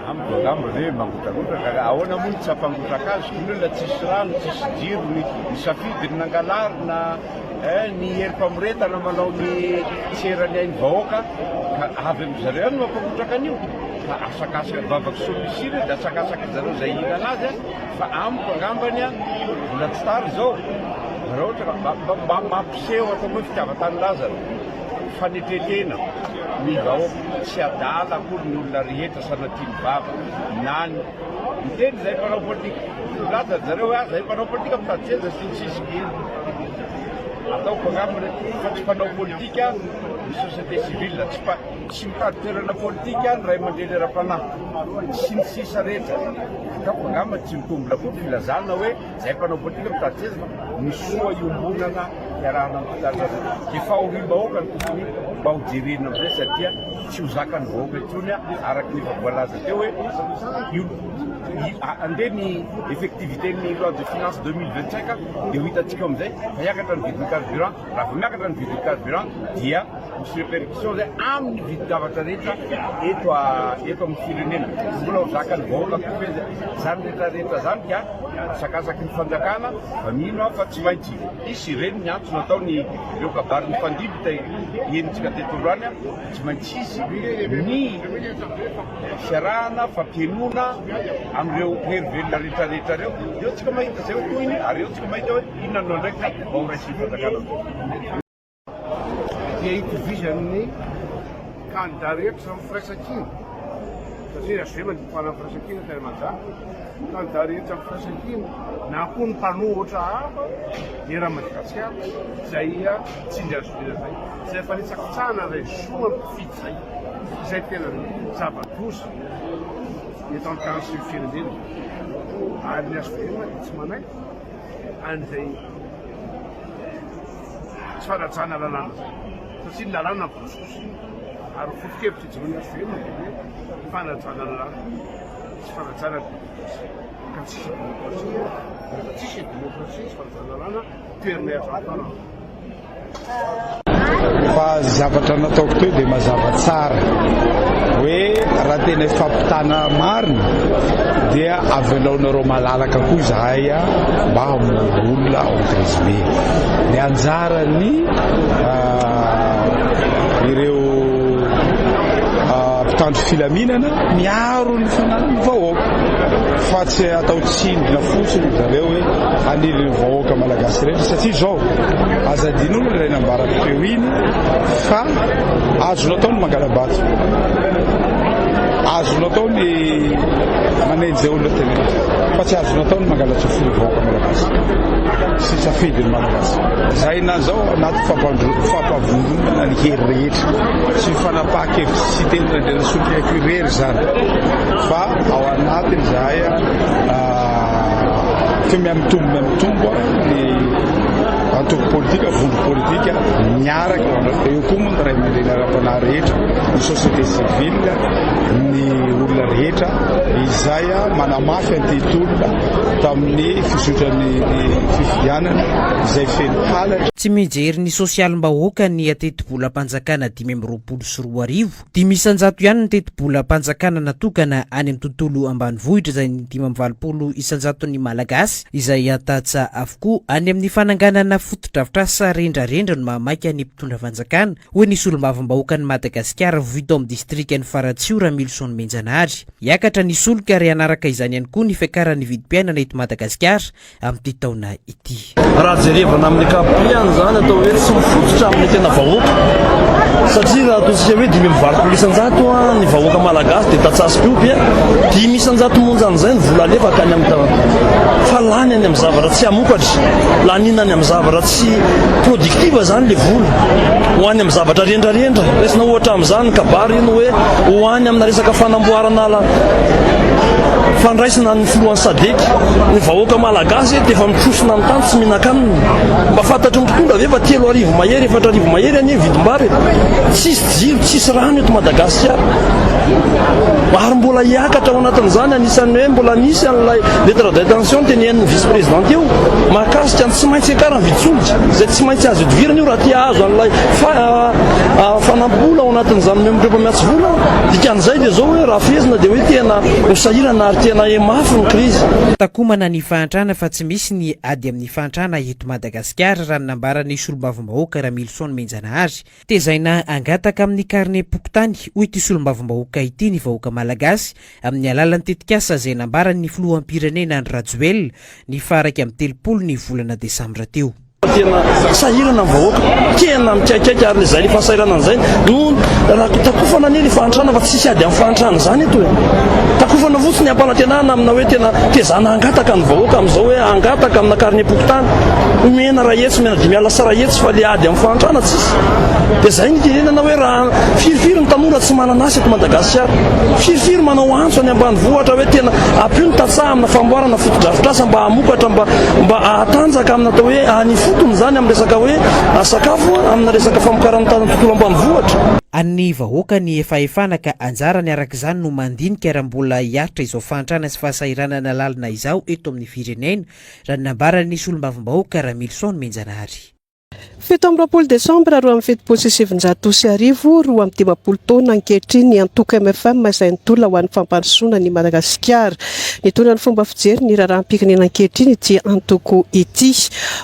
Amiko angamba ve mangotrakotraka ka ahoana moa no tsy hampangotraka azy ny olona tsisy rano, tsisy jiro, ny ny safidy ny nangalarina eh, ny herim-pamoretana manao ny tsy eran'ny ain'ny vahoaka ka avy amin-dry zareo ihany no mampangotraka an'io ka asakasaka vavaka soa misy io dia asakasaka zareo izay hihinana azy fa amiko angambany mbola tsy tara izao raha ohatra ka mba mba mampiseho atao hoe fitiavan-tanindrazana Fanetren-tena ny vahoaka, tsy adala akory ny olona rehetra sanatria ny vava na ny miteny izay mpanao politika. Milaza ry zareo hoe ah zahay mpanao politika mitady seza sy ny sisa. Ataoko angamba hoe fa tsy mpanao politika ny société civile, tsy mpa tsy mitady toerana politika ny ray aman-dreny ara-panahy sy ny sisa rehetra. Ataoko angamba tsy mitombina koa ny filazana hoe Izay mpanao politika mitady seza fa ny soa iombonana iarahana mitady dia fahoriam-bahoaka no tokony mba ho jerena amin'izay satria tsy ho zakan'ny vahoaka intsony araka ny efa voalaza teo hoe io andeha ny effectivité ny loi de finance 2025 dia ho hitantsika eo amin'izay fa hiakatra ny vidin'ny carburant. Raha vao miakatra ny vidin'ny carburant dia misy répercussion zay amin'ny vidin-javatra rehetra eto eto amin'ny firenena. Mbola ho zakan'ny vahoaka koa ve zany rehetra rehetra zany ka asakasaky ny fanjakana fa mino aho fa tsy maintsy hisy ireny ny antso nataony ireo kabary nifandimby te henontsika teto androany tsy maintsy hisy ny fiarahana fampihainoana amin'ireo hery velona rehetra rehetra ireo. Eo tsika mahita izay ho tohiny ary eo tsika mahita hoe Inona no andraikitra mba ho raisin'ny fanjakana amin'izao? Dia itovizan'ny kandida rehetra amin'ny firaisankina, satria ny hvm dia mpanohana firaisankina tena manjary, kandida rehetra amin'ny firaisankina na koa ny mpanohitra hafa eran'i Madagasikara izay tsindry azo vina izay, izay fanitsakitsahana izay zo amin'ny mpifidy izay, izay tena zava-doza eto an-tany sy ny firenena ary ny hvm dia tsy manaiky. an'izay tsy fanajana lalàna izay satria ny lalàna voasosoa ary ny foto-kevitra ijoroan'ny HVM dia hoe fanajana lalàna sy fanajana demokrasia ka tsisy demokrasia rehefa tsisy demokrasia sy fanajana lalàna toherinay hatramin'ny farany. Fa zavatra nataoko teo dia mazava tsara hoe raha tena ifampitana marina dia avelaonareo malalaka koa izahay mba hamory olona ao Ankirizime. Ny anjaran'ny ireo mpitandro filaminana miaro ny fananan'ny vahoaka fa tsy atao tsindrina fotsiny zareo hoe hanily ny vahoaka malagasy rehetra satria izao Aza adinoina ilay nambarako teo iny fa azonao atao ny mangala-bato, azonao atao ny manenjy olona tenenina fa tsy azonao atao ny mangala-tsofina ny vahoaka malagasy sy safidy ny malagasy. Zay na zao anaty fampavondronana ny hery rehetra, tsy fanapahan-kevitra tsy teny Randrianasoloniaiko irery izany fa ao anatiny zahay fa mihamitombo mihamitombo ny antoko politika, vondro politika miaraka ao anaty. Eo koa moa ny ray aman-dreny ara-panahy rehetra, ny société civile, ny olona rehetra izay manamafy an'ity tolona tamin'ny fizotran'ny fifidianana izay feno halatra. Tsy mijery ny sosialim-bahoaka ny tetibolam-panjakana 2025. 5% ihany ny tetibolam-panjakana natokana any amin'ny tontolo ambanivohitra izay ny 85 isan-jaton'ny Malagasy izay tantsaha avokoa. Any amin'ny fananganana fotodrafitrasa rendrarendra no mahamaika ny mpitondra fanjakana, hoy ny solombavambahoakan'i Madagasikara voido ao amin'ny distrikan'i Faratsiho, Ramilison Nomenjanahary. Hiakatra ny solika ary hanaraka izany ihany koa ny fiakaran'ny vidim-piainana eto Madagasikara amin'ity taona ity. Raha jerevana amin'ny ankapobeny izany atao hoe tsy mifototra amin'ny tena vahoaka satria raha ataontsika hoe 85% ny vahoaka malagasy dia tantsaha sy mpiompy, 5% monja an'izay ny vola alefa hankany amin'ny tanàna fa lany any amin'ny zavatra tsy hamokatra, laniana any amin'ny zavatra tsy productive izany ilay vola, ho any amin'ny zavatra rendrarendra. Raisina ohatra amin'izany ny kabary iny hoe ho any amina resaka fanamboarana ala fandraisana ny filohan'ny Sadec. Ny vahoaka malagasy eto efa mitrosona ny tany tsy mihinan-kanina. Mba fantatry ny mpitondra ve fa 3000 mahery, 4000 mahery anie ny vidim-bary e? Tsisy jiro, tsisy rano eto Madagasikara. Ary mbola. mbola hiakatra ao anatin'izany, anisan'ny hoe mbola misy an'ilay lettre d'intention notenenin'ny vice président teo mahakasika ny tsy maintsy hiakaran'ny vidin-tsolika, izay tsy maintsy azo idivirana io raha te hahazo an'ilay fanampiam-bola ao anatin'izany omem-ireo mpamatsy vola. Dikan'izay dia izao hoe raha fehezina dia hoe tena ho sahirana ary tena mafy ny krizy. Takomana ny fahantrana fa tsy misy ny ady amin'ny fahantrana eto Madagasikara, raha ny nambaran'ny solombavambahoaka Ramilison Nomenjanahary. Tezaina hangataka amin'ny karnem-pokontany, hoy ity solombavambahoaka ity ny vahoaka malagasy amin'ny alalan'ny tetikasa izay nambaran'ny filoham-pirenena Andry Rajoelina ny faha 31 ny volana desambra teo. Tena sahirana ny vahoaka, tena mikaikaika ary izay le fahasahiranana izay no raha takofana anie le fahantrana fa tsisy ady amin'ny fahantrana izany eto e. Takofana fotsiny ampanantenana amina hoe tena tezana hangataka ny vahoaka amin'izao hoe hangataka amina karnem-pokontany, omena iray hetsy, omena 75 sy fa le ady amin'ny fahantrana tsisy. Dia zay ny itenenana hoe raha firifiry ny tanora tsy manana asa eto Madagasikara, firifiry manao antso any ambanivohitra hoe tena ampio ny tantsaha amina famboarana fotodrafitrasa mba hamokatra mba mba hahatanjaka amina atao hoe any ifotony izany amin'ny resaka hoe sakafo amina resaka famokarana tany tontolo ambanivohitra. An'ny vahoaka ny fahefana ka anjarany araka izany no mandinika raha mbola hiaritra izao fahantrana sy fahasahiranana lalina izao eto amin'ny firenena raha ny nambaran'ny solombavambahoaka Ramilison Nomenjanahary. 27 desambra 1972, 52 taona ankehitriny ny antoko mfm izay nitolona ho an'ny fampandrosoana an'i Madagasikara. Nitondra ny fomba fijery ny raharaham-pirenena ankehitriny ity antoko ity.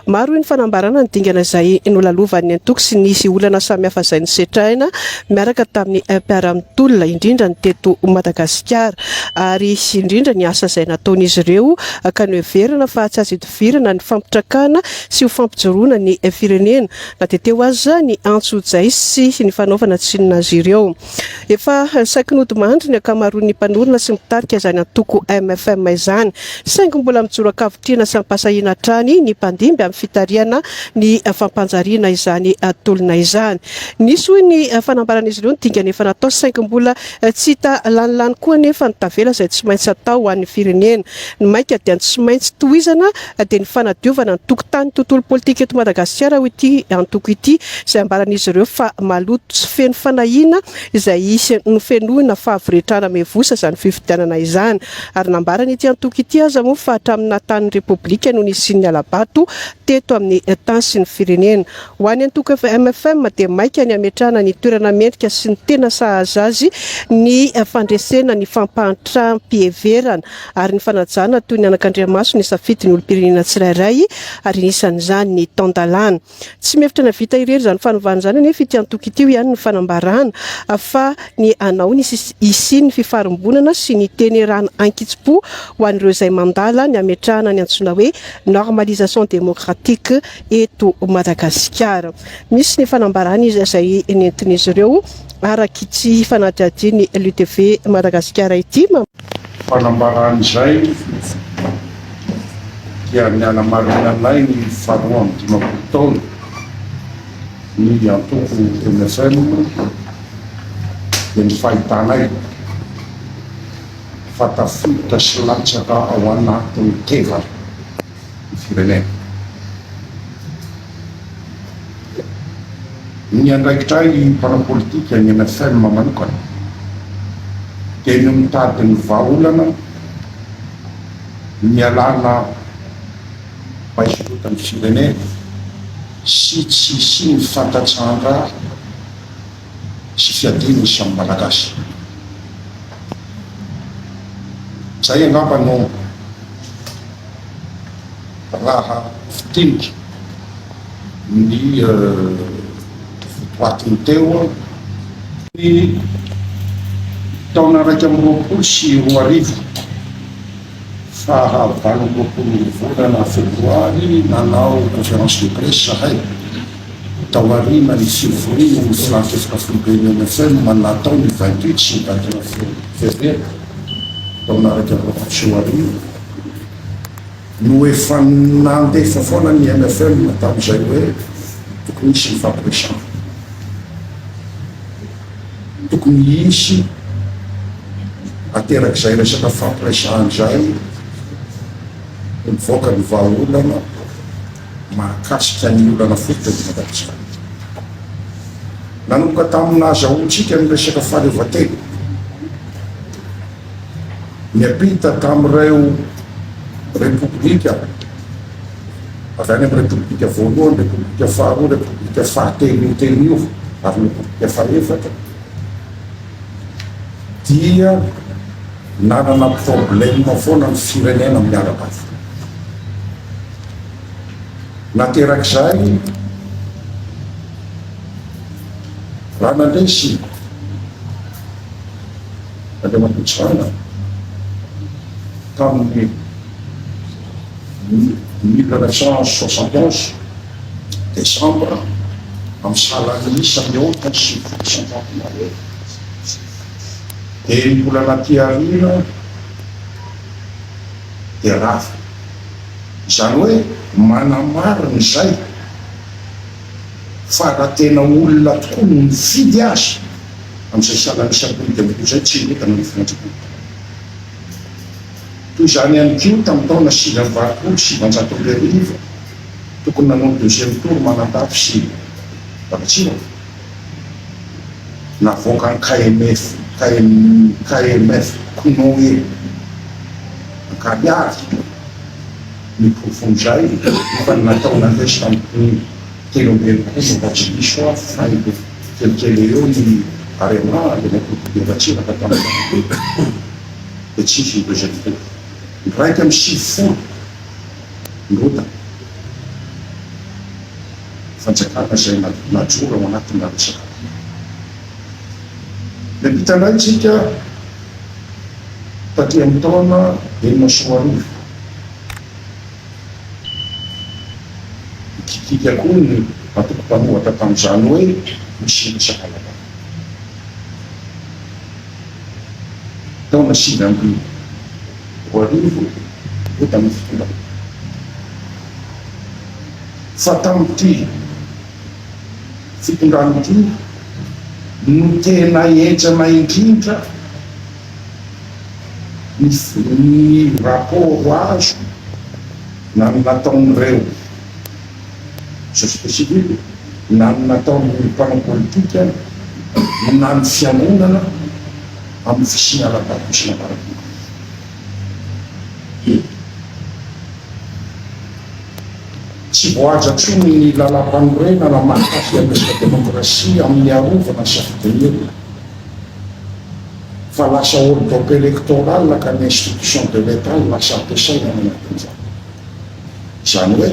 Maro hoy ny fanambarana ny dingana izay nolalovan'ny antoko sy nisy olana samihafa izay nosetraina miaraka tamin'ny mpiara-mitolona, indrindra ny teto Madagasikara ary indrindra ny asa izay nataon'izy ireo ka noheverina fa tsy azo idovirana ny fampitrakana sy ho fampijoroana ny firenena na dia teo aza ny antsojay sy ny fanaovana tsinona azy ireo. Efa saiky nodimandry ny ankamaroan'ny mpanorina sy mpitarika izany antoko mfm izany, saingy mbola mijoro an-kavitrihana sy am-pahasahiana hatrany ny mpandimby amin'ny fitarihana ny fampanjariana izany tolona izany. Nisy hoy ny fanambaran'izy ireo ny dingana efa natao saingy mbola tsy hita lanilany koa anefa ny tavela izay tsy maintsy atao ho an'ny firenena. Ny maika dia ny tsy maintsy tohizana dia ny fanadiovana ny tokontany tontolo politika eto Madagasikara hoy ity antoko ity izay ambaran'izy ireo fa maloto sy feno fanahiana izay hisy nofenoina fahavoretrana mivosa izany fifidianana izany ary nambaran'ity antoko ity aza moa fa hatramin'ny nahatan'ny Repoblika no nisian'ny hala-bato teto amin'ny tany sy ny firenena. Ho an'ny antoko mfm dia maika ny hametrahana ny toerana mendrika sy ny tena sahaza azy ny fandresena ny fampahantram-piheverana ary ny fanajana toy ny anakandriamaso ny safidin'ny olom-pirenena tsirairay ary anisan'izany ny tan-dalàna. Tsy mihevitra ny hahavita irery izany fanovana izany anefa ity antoko ity hoy ihany ny fanambarana fa ny hanao ny hisian'ny fifarimbonana sy ny tenerana ankitsim-po ho an'ireo izay mandala ny hametrahana ny antsoina hoe normalisation démocratique eto Madagasikara. Misy ny fanambarana izay nentin'izy ireo araka ity fanadihadian'ny LUTV Madagasikara ity. Fanambarana izay dia ny hanamarinanay ny faharoa amby 50 taona ny antoko mfm dia ny fahitanay fa tafiditra sy latsaka ao anatin'ny tevana ny firenena. Ny andraikitray mpanao politika, ny mfm manokana, dia ny mitady ny vahaolana nialana mba hisorotan'ny firenena sy tsy hisian'ny fantatsahan-drà sy fiadian'ny samy Malagasy. Izay angamba no raha fintiniko ny votoatiny teo. Ny taona 2021, faha 28 volana febroary, nanao conférence de presse zahay taorian'ny fivorian'ny filankevitra foiben'ny MFM natao ny 28 sy ny 29 février taona 2021. No efa nandefa foana ny mfm tamin'izay hoe tokony hisy ny fampiresahana, tokony hisy aterak'izay resaka fampiresahana izay mivoaka ny vahaolana mahakasika ny olana fototra eto Madagasikara. Nanomboka tamin'ny nahazahoantsika ny resaka fahaleovantena. Niampita tamin'ireo Repoblika avy any amin'ny Repoblika voalohany, Repoblika faharoa, Repoblika fahatelo io teny io ary ny Repoblika fahefatra dia nanana problème foana ny firenena amin'ny ara-barotra. Naterak'izay raha nandresy Andriamatoa Tsiranana tamin'ny 1971 desambra amin'ny salan'isa mihoatra ny 90% mahery dia enim-bolana aty aoriana dia rava. Izany hoe manamarina izay fa raha tena olona tokoa no nifidy azy amin'izay salan'isa ambony dia ambony izay tsy hirodana ny fanjakana. Toy izany ihany koa tamin'ny taona 1989 tokony nanao deuxième tour Manandafy sy Ratsiraka, navoakan'ny KMF, KMF Konoe Ankarihary ny porofon'izay efa natao nandresy tamin'ny 63 raha tsy diso aho faingo kelikely eo ny Arema Andriamatoa Didier Ratsiraka tamin'izany dia tsy hisy ny deuxième tour. 91 nirodana. Fanjakana izay najoro ao anatina resaka vola. Miampita indray isika taty amin'ny taona 2006. Nikitika koa ny antoko mpanohatra tamin'izany hoe misy resaka lalàna. Taona 2009 nirodana ny fitondrana. Fa tamin'ity fitondrana ity no tena henjana indrindra ny ny rapport azo na ny nataon'ireo société civile na ny nataon'ny mpanao politika na ny fiangonana amin'ny fisiana ara-bato sy ambaratonga. Tsy voahaja intsony ny lalàmpanorenana mahakasika ny resaka demokrasia amin'ny arovana ny safidin'ny olona, fa lasa hold-up électoral ka ny institution de l'Etat no lasa ampiasaina any anatin'izany. Izany hoe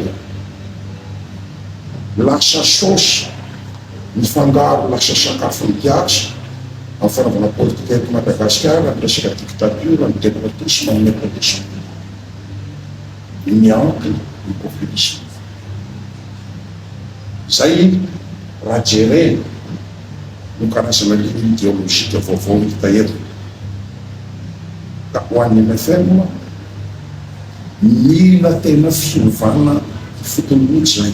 lasa saosy mifangaro lasa sakafon'ny mpiasa amin'ny fanaovana politika eto Madagasikara ny resaka dictature, ny despotisme, ny népotisme. Miampy ny populisme. Izay raha jerena no karazana ligne ideologique vaovao hita eto. Ka ho an'ny mfm, mila tena fiovana ifotony mihitsy izay.